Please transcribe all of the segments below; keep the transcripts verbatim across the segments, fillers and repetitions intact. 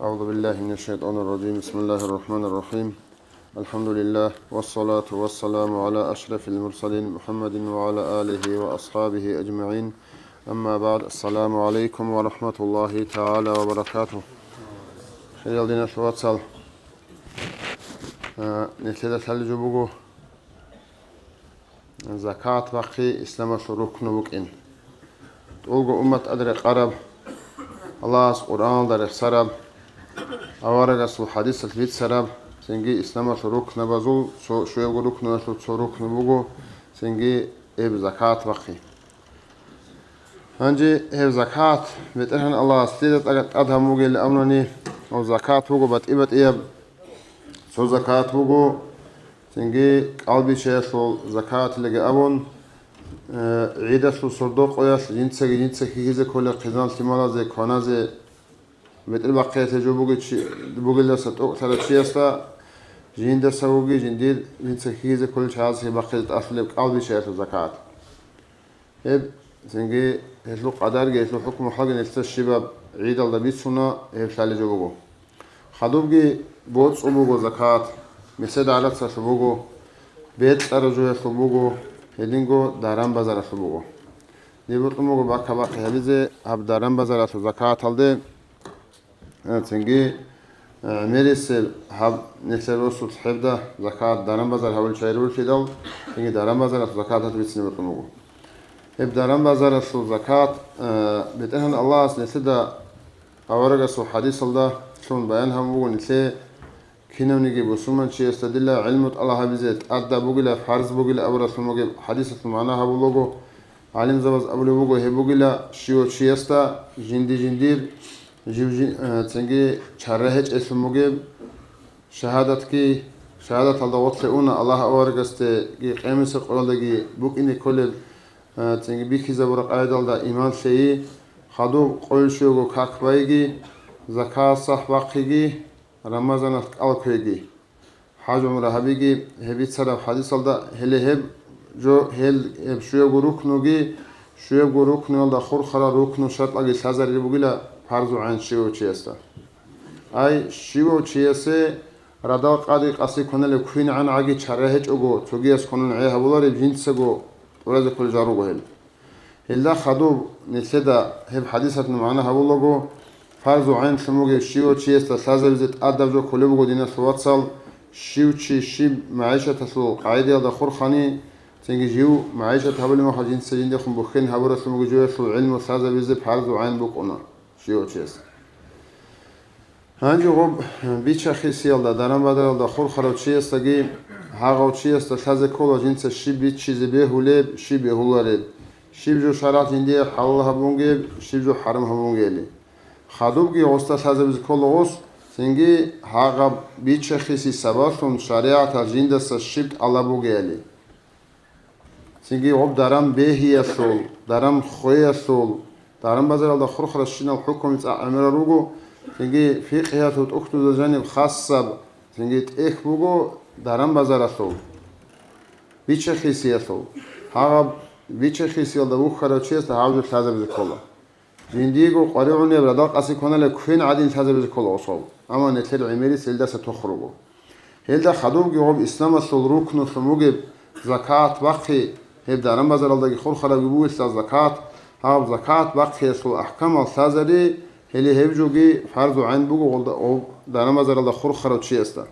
أعوذ بالله من الشيطان الرجيم. بسم الله الرحمن الرحيم. الحمد لله، والصلاة والسلام على أشرف المرسلين محمد وعلى آله وأصحابه أجمعين. أما بعد. السلام عليكم ورحمة الله تعالى وبركاته. Хириял диналъул вацал, а, нилъеда лъалеб жо буго, закат бахъи исламалъул рукну букӀин. ТӀолго уммат тӀаде рекъараб, Аллагьас Къуръаналда рехсараб, аварагасул хадисалъ бицараб, цинги исламалъул рукнабазул цо, щуябго рукнуялъул цо рукну буго, цинги гьеб закат бахъи. Гьанже гьеб закат БетӀергьан Аллагьас лъида тӀа-, тӀад гьабун бугел абунани, гьеб закат буго батӀи-батӀияб. Цо закат буго, цинги кӀалбичаялъул закатилиги абун, э, гӀидалъул сордо-къоялъ жинцаги жинца хьихьизе кколел хъизан-лъималазе кваназе, метӀербахъиялъе жо бугев чи-, бугелдаса тӀокӀлъарав чиясда, жиндасаги жиндир жинца хьихьизе кколел чагӀазеги бахъизе тӀалъулеб кӀалбичаялъул закат. Гьеб цинги гьелъул къадарги, гьелъул хӀукму хӀалги нилъеца щибаб гӀидалда бицуна, гьеб лъалеб жо буго. Хадубги боцӀу буго закат, месед гӀарацалъул буго, бекьараб жоялъул буго, гьединго даран-базаралъул буго. Дие бокьун буго бакаб бахъи гьабизе гьаб даран-базаралъул закаталде. Э, цинги, э, гӀемерисеб гьаб нилъер росулъ гьебда закат даран-базар гьабулел чагӀи руркидал, цинги даран-базаралъул закат гьатӀи бицине бокьун буго. Гьеб даран-базаралъул закат, э, БетӀергьан Аллагьас нилъеда аварагасул хадисалда лъун баян гьабун буго, нилъее кинавниги бусурманчиясда дила гӀилму тӀалаб гьабизе тӀадаб бугила, фарз бугила абуралъун бугеб хадисалъул магӀна гьабулаго, гӀалимзабаз абулеб буго, гьеб бугила щивав чиясда жинди-жиндир жив-жи-, э, цинги чара гьечӀелъун бугеб, шагьадатги, шагьадаталда гъорлъе уна Аллагь аварагасдеги къиямасеб къоялдаги букӀине кколеб, э, цинги бихьизабураб къайдалда иман лъейи, хадуб къойил щуго как байги, закат сахӀ бахъиги, Рамазаналъ кӀал кквеги. ХӀаж-гӀумра гьабиги, гьеб бицараб хадисалда, гьеле гьеб жо, гьел, гьеб щуябго рукнуги, щуябго рукнуялда хурхарал рукну шартӀалги лъазаризе бугила фарзу гӀайн щивав чиясда. Ай, щивав чиясе радал къади къаси кваналев квен гӀан гӀаги чара гьечӀого, цогияс кванан гӀей гьабулареб жинцаго тӀуразе кколел жал руго гьел. Гьелда хадуб нилъеда гьеб хадисалъул магӀна гьабулаго, фарзу гӀайнлъун бугеб щивав чиясда лъазабизе тӀадаб жо кколеб буго, диналъул вацал, щив чи щиб магӀишаталъул къагӀидаялда хурхани, цинги жив магӀишат гьабулеб мехалъ жинца жиндехун бухьен гьабуралъун бугеб жоялъул гӀилму лъазабизе фарзу гӀайн букӀуна щивав чияс. Гьанже гъоб бича-хисиялда, даран-базаралда хурхарав чиясдаги гьагъав чиясда лъазе ккола жинца щиб биччизе бегьулеб, щиб бегьулареб, щиб жо шаргӀалъ жиндие хӀалал гьабунгеб, щиб жо хӀарам гьабунгели. Хадубги гъосда лъазабизе ккола гъос, цинги гьагъаб бича-хиси сабаблъун шаригӀаталъ жиндаса щиб тӀалаб бугеали. Цинги гъоб даран бегьиялъул, даран хвеялъул, даран-базаралда хурхаращинал хӀукмуги цӀакъ гӀемерал руго, цинги фикъгьиялъул тӀухьдузда жаниб хасаб, цинги тӀехь буго даран-базаралъул, бича-хисиялъул. Гьагъаб бича-хисиялда вухьарав чиясда гьав жо лъазабизе ккола. Жиндиего къваригӀунеб радал къаси кваналев квен гӀадин лъазабизе ккола гъосул, амма нилъер гӀемерис гьелдаса тохун руго. Гьелда хадубги гъоб исламалъул рукнулъун бугеб закат бахъи, гьеб даран-базаралдаги хурхарабги бугелъул закат, гьаб закат бахъиялъул ахӀкамал лъазари, гьеле гьеб жоги фарзу гӀайн буго гъолда гъоб даран-базаралда хурхарав чиясда.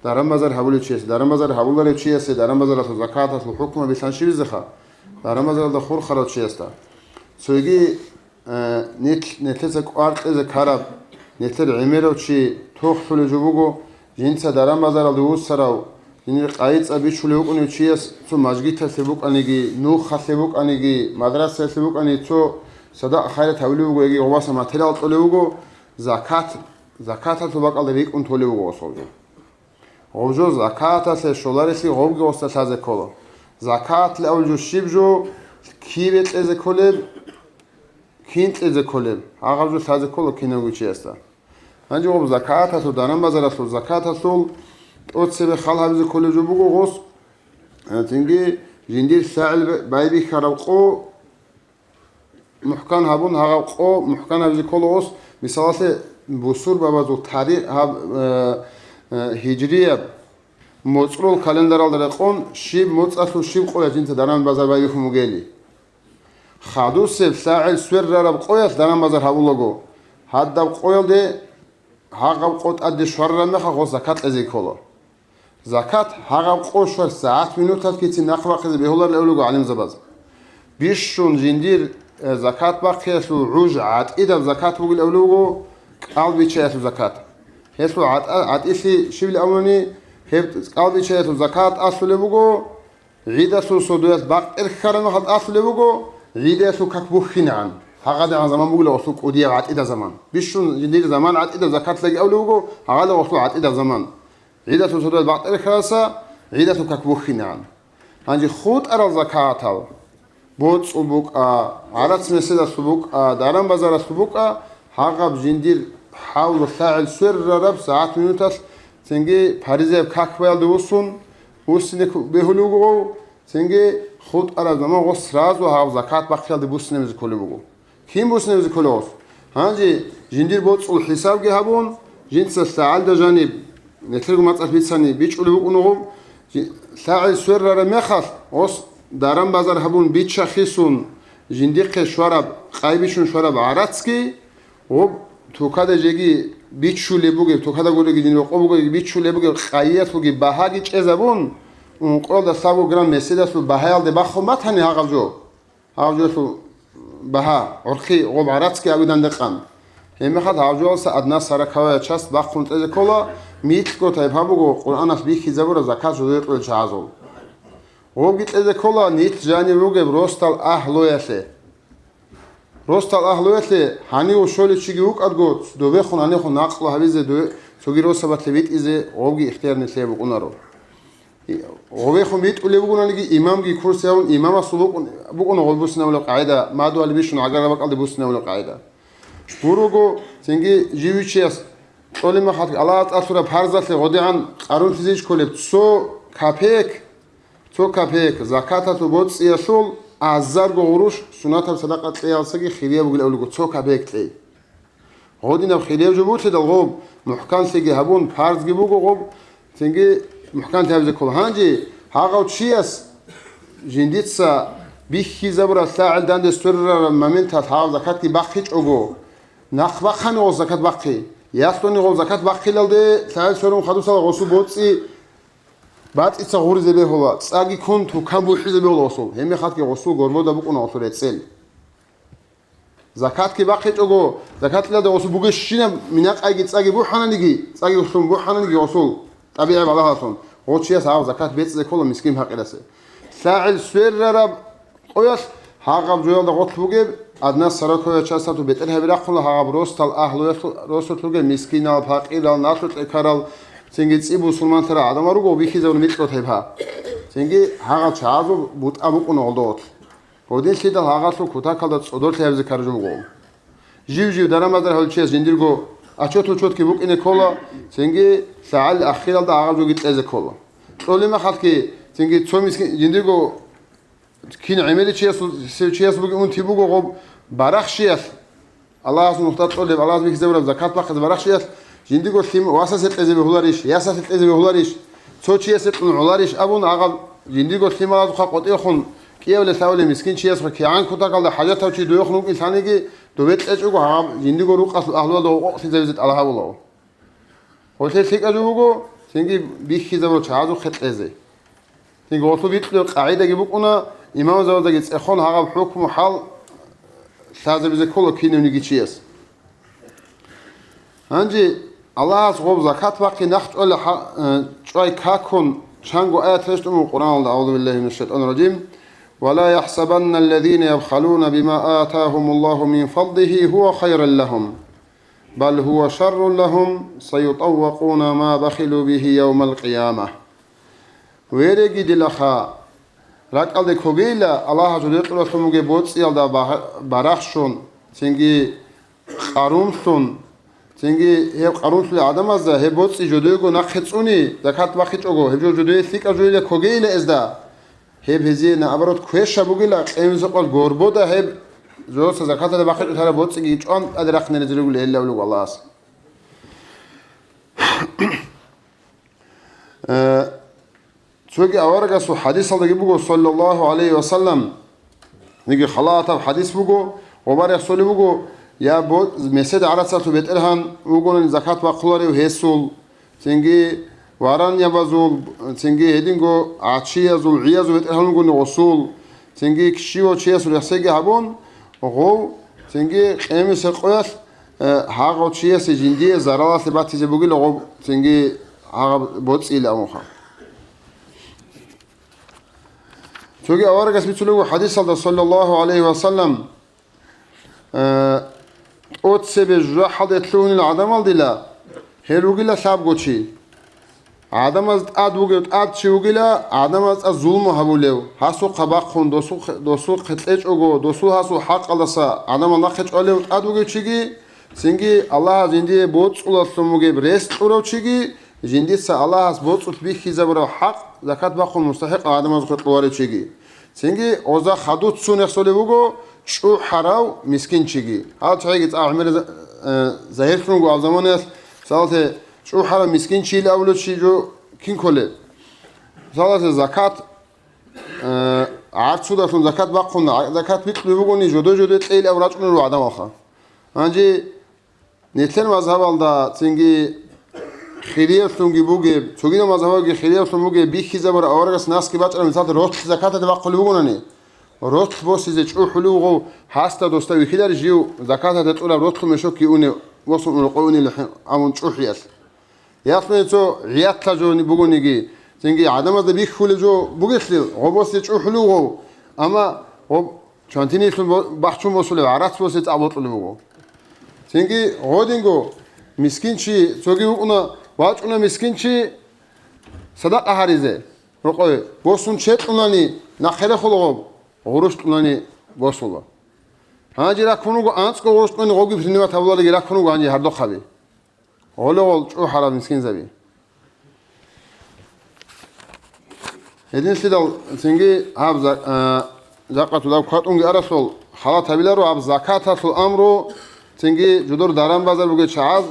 Даран-базар гьабулев чиясе, даран-базар гьабуларев чиясе даран-базаралъул закаталъул хӀукму билълъанщи бизеха, даран-базаралда хурхарав чиясда. Цоги, э, нилъ-, нилъеца кӀвар кьезе ккараб, нилъер гӀемерав чи тохлъулев жо буго, жинца даран-базаралде вуссарав, жиндир къайи-цӀа бичулев вукӀунев чияс цо мажгиталъе букӀаниги, нухалъе букӀаниги, мадрасаялъе букӀани цо садакъа-хайрат гьабулев вуго яги гъоваса материал кьолев вуго, закат, закаталъул бакӀалда рикӀкӀун толев вуго гъосул жо. Гъоб жо закаталъе щоларелъи гъобги гъосда лъазе ккола. Закаталъе абулеб жо щиб жо, кибе кьезе кколеб, кин кьезе кколеб, гьагъаб жо лъазе ккола кинавго чиясда. Гьанже гъоб закаталъул, даран-базаралъул, закаталъул тӀоцебе хал гьабизе кколеб жо буго гъос, э, цинги жиндир лъагӀел байбихьараб къо, мухӀкан гьабун, гьагъаб къо мухӀкан гьабизе ккола гъос, мисалалъе, бусурбабазул тарих, гьаб, э, э, гьижрияб моцӀрол календаралда рекъон, щиб моцӀалъул щиб къоялъ жинца даран-базар байбихьун бугели. Хадусеб лъагӀел сверрараб къоялъ даран-базар гьабулаго, гьадаб къоялде гьагъаб къо тӀаде щварараб мехалъ гъос закат кьезе ккола. Закат гьагъаб къо щвар сагӀат-минуталъ кицин нахъ бахъизе бегьуларел авлуго гӀалимзабаз. Бищун жиндир, э, закат бахъиялъул гӀуж гӀатӀидаб закат бугел авлуго, кӀал бичаялъул закат. Гьелъул гӀатӀа-, гӀатӀилъи щибил абуни, гьеб кӀал бичаялъул закат алъулеб буго, гӀидалъул содуялъ бакъ тӀерхьараб мехалъ алъулеб буго, гӀидаялъул как бухьинегӀан. ГьагъадегӀан заман бугила гъосул кӀудияб гӀатӀидаб заман. Бищун жиндир заман гӀатӀидаб закаталъги авлеб буго, гьагъала гъосул гӀатӀидаб заман. ГӀидалъул содуялъ бакъ тӀерхьараса, гӀидалъул как бухьинегӀан. Гьанже хутӀарал закатал, боцӀул букӀа, гӀарац-меседалъул букӀа, даран-базаралъул букӀа, гьагъаб жиндир хӀавлу лъагӀел сверрараб сагӀат-минуталъ цинги паризаяб как баялде вуссун, вуссине бегьулев вуго, цинги хутӀараб заман гъос сразу гьаб закат бахъиялде буссинабизе кколеб буго. Кин буссинабизе кколев гъос? Гьанже жиндир боцӀул хӀисабги гьабун, жинца лъагӀалда жаниб, нилъерго мацӀалъ бицани бичӀчӀулеб букӀуна гъоб, жи-, лъагӀел сверрараб мехалъ, гъос даран-базар гьабун бича-хисун, жиндихъе щвараб, къай бичун щвараб гӀарацги, гъоб тукада жеги бичулеб бугеб, тукада гуреги жиндир къо бугеги бичулеб бугеб къайиялъулги багьаги чӀезабун, ункъоялда лъабго грамм меседалъул багьаялде бахун батани гьагъаб жо. Гьав жоялъул багьа, гӀурхъи, гъоб гӀарацги гьабидан декъан. Гьебмехалъ гьав жоялдаса одна сороковая часть бахъун кьезе ккола, микьго тайпа буго Къуръаналъ бихьизабураб закат жодое кьолел чагӀазул. Гъобги кьезе ккола нилъ жанив вугеб росдал агьлуялъе. Росдал агьлуялъе гьанив щолев чиги вукӀадго, добехун гьанихун накълу гьабизе, дове-, цоги росабалъе битӀизе гъобги ихтияр нилъее букӀунаро. Гъовехун битӀулеб бугонаниги, имамги курсиявун, имамасул букӀун, букӀуна гъол буссинабулеб къагӀида, мадугьали бищун гӀагараб бакӀалде буссинабулеб къагӀида. Гурого, цинги живичияс кьолеб мехалъ Аллагьас тӀалъураб парзалъе гъодигӀан къарулъизе кколеб цо капек, цо капек закаталъул боцӀиялъул азарго гъурущ сунатаб садакъа кьеялдасаги хирияб бугилан абулего, цо капек кьей. Гъодинаб хирияб жо буцидал гъоб мухӀканлъиги гьабун, парзги буго гъоб, цинги мухӀканлъи гьабизе ккола. Гьанже гьагъав чияс жиндица бихьизабураб лъагӀел данде сверараб моменталъ гьагъав закатги бахъичӀого, нахъ бахъани гъос закат бахъи, ясуни гъол закат бахъилалде лъагӀел сверун хадусал гъосул боцӀи бацӀица гъуризе бегьула, цӀаги ккун тукан бухӀизе бегьула гъосул, гьебмехалъги гъосул горбода букӀуна гъосул рецӀел. Закатги бахъичӀого, закаталда гъосул бугещинаб минакъайги цӀаги бухӀананиги, цӀаги лъун бухӀананиги гъосул тӀабигӀи балагьалъун, гъов чияс гьав закат бецӀизе ккола мискин-пакъирасе. ЛъагӀел сверараб къоялъ гьагъаб жоялда гъорлъ бугеб, одна сороковая часталъул бетӀергьаби рахъула гьагъаб росдал агьлуялъул, росулъ ругел мискинал, пакъирал, налъукье ккарал, цинги цӀи бусурманлъарал гӀадамал руго бихьизабун микьго тайпа. Цинги гьагъал чагӀазул бутӀа букӀуна гъолда гъорлъ. Гьудинлъидал гьагъалъул кутакалда цӀодорлъи гьабизе ккараб жо буго. Жив-жив даран-базар гьавулев чияс жиндирго отчет-учетги букӀине ккола, цинги лъагӀалил ахиралда гьагъаб жоги кьезе ккола. Кьолеб мехалъги, цинги цо мискин, жиндирго кин гӀемеричиясул, сев чияс бугеб унти буго гъоб барахщиялъ, Аллагьас нухда кьолеб, Аллагьас бихьизабураб закат бахъизе барахщиялъ, жиндирго лъим васасе кьезе бегьуларищ, ясасе кьезе бегьуларищ, цо чиясе кьун гӀоларищ абун, гьагъаб жиндирго лъималазухъа къотӀехун кӀиявле лъавулев мискин чиясухъа кигӀан кутакалда хӀажатав чи дуехун вукӀин лъаниги, добе кьечӀого гьагъаб жиндирго рукъалъул агьлуялда гъоркьлъизабизе тӀалаб гьабулаго. Гъолъе лъикӀаб жо буго, цинги бихьизабурал чагӀазухъе кьезе. Цинги гъолъул бикьулеб къагӀидаги букӀуна, имамзабаздаги цӀехон гьагъаб хӀукму-хӀал лъазабизе ккола кинавниги чияс. Гьанже Аллагьас гъоб закат бахъи нахъ чӀвала хӀа-, э, чӀвай какун чанго аят рещтӀун буго Къуръаналда, أعوذ بالله من الشيطان الرجيم: ولا يحسبن الذين يبخلون بما آتاهم الله من فضله هو خيرا لهم بل هو شر لهم سيطوقون ما بخلوا به يوم القيامة. Вереги, дилаха, ракӀалде ккогейила Аллагьас жодое кьуралъун бугеб боцӀиялда багь-, барахщун, цинги къарумлъун, цинги гьеб къарумлъулел гӀадамазда гьеб боцӀи жодоего нахъе цӀуни, закат бахъичӀого, гьеб жо жодое лъикӀаб жойила ккогейила гьезда. Гьеб гьезие, наоборот, квеша бугила, къиямасеб къоялъ горбода гьеб жоялдаса закаталда бахъичӀого тараб боцӀиги чӀван тӀаде рахъинаризеругел гьелла абулеб Аллагьас. Э, цоги аварагасул хадисалдаги буго, саллаллаху гӀалайхи ва саллам, цинги халатаб хадис буго, ва барихсулеб буго, я бо-, месед гӀарацалъул бетӀергьан вугони закат бахъуларев гьесул, цинги варанабазул, цинги гьединго гӀачиял, гӀиял бетӀергьан вугони гъосул, цинги щивав чиясул рехсеги гьабун, гъов, цинги къемисеб къоялъ, э, гьагъав чиясе жиндие заралалъе батизе бугила гъов, цинги гьагъаб боцӀила абунха. Цоги аварагас бицулев хадисалда, саллаллаху гӀалайхи ва саллам, э, тӀоцебе жужахӀалде лъугьунел гӀадамал дила, гьел ругила лъабго чи. ГӀадамаз тӀад вугев тӀад чи вугила, гӀадамаз тӀад зулму гьабулев, гьасухъа бахъун, досухъе, досухъе кьечӀого, досул гьасул хӀакъалдаса гӀадамал нахъе чӀвалев тӀад вугев чиги, цинги Аллагьас жиндие боцӀулалъун бугеб рес кьурав чиги, жиндица Аллагьас боцӀулъ бихьизабураб хӀакъ закат бахъун мустахӀикъ гӀадамазухъе кьурав чиги. Цинги гъоза хадуццун рехсолев вуго чӀухӀарав мискинчиги. Гьал чагӀиги цӀакъ гӀемер за-, э, загьирлъун вуго гьаб заманаялъ, мисалалъе, чӀухӀарав мискинчийил абулев чи жо кин кколеб? Мисалалъе, закат, э, гӀарцудалъун закат бахъун, гӀа-, закат бикьулеб бугони, жодой-жодой кьейил абун рачӀунел руго гӀадамалха. Гьанже нилъер мазгьабалда цинги хириявлъунги бугеб, цогидал мазгьабалги хириявлъун бугеб, бихьизабураб аварагас насги бачӀараб, мисалда, ролъ закаталде бахъулеб бугонани, ролъ босизе чӀухӀулев вугев, гьасда досда вихьилари жив закаталде кьураб ролъул мешокги унев, восун рокъой унел абун чӀухӀиялъ. Ясни цо гӀиятла жо бугониги, цинги гӀадамазда бихьулеб жо бугелъул, гъоб босизе чӀухӀулев вугев, амма гъоб чвантинилъун бо-, бахчун босулеб, гӀарац босизе цӀакъ бокьулеб буго. Цинги гъодинго мискинчи цоги вукӀуна, вачӀуна мискинчи садакъа гьаризе рокъой, босун чед кьунани нахъе рехула гъоб, гъурущ кьунани босула. Гьанже раккун вуго анцӀго гъурущ кьунани гъобги принимать гьабулариги раккун вуго гьанже гьардухъаби. Гъоло-гъол чӀухӀарал мискинзаби. Гьединлъидал цинги гьаб за-, а, жакъа тудаб кватӀунги аралъул халат гьабиларо гьаб закаталъул амру, цинги жодор даран-базар бугел чагӀаз,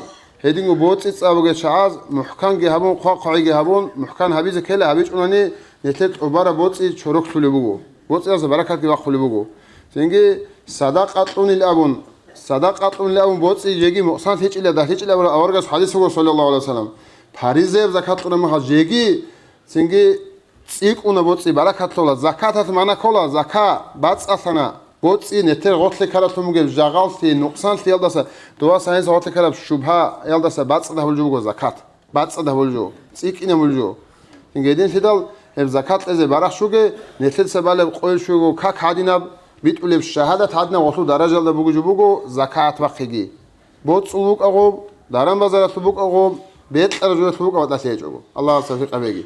гьединго боцӀи-цӀа бугел чагӀаз, мухӀканги гьабун, хъва-хъвагӀиги гьабун, мухӀкан гьабизе ккела, гьабичӀунани нилъер тӀубараб боцӀи чороклъулеб буго, боцӀиялъа баракатги бахъулеб буго. Цинги садакъа кьунил абун, садакъа кьунил абун боцӀи жеги мукъсанлъичӀила, дагьлъичӀила абураб аварагас хадис буго, саллаллаху гӀалайхи вассалам. Паризаяб закат кьураб мехалъ жеги, цинги цӀикӀкӀуна боцӀи, баракат лъола. Закаталъ магӀна ккола, зака бацӀцӀалъана, боцӀи нетер гъорлъе ккаралъун бугеб жагъаллъи, нукъсанлъиялдаса, дова сайинса гъорлъе ккараб шубгьаялдаса бацӀцӀад гьабулеб жо буго закат. БацӀцӀад гьабулеб жо, цӀикӀкӀин гьабулеб жо. Цинги гьединлъидал гьеб закат кьезе барахщуге, нилъеца балеб къойил щуго как гьадинаб, битӀулеб шагьадат гьадинаб гъолъул даражаялда бугеб жо буго закат бахъиги. БоцӀул букӀа гъоб, даран-базаралъул букӀа гъоб, бекьараб жоялъул букӀа батӀалъи гьечӀого. Аллагьас тавфикъ гьабеги.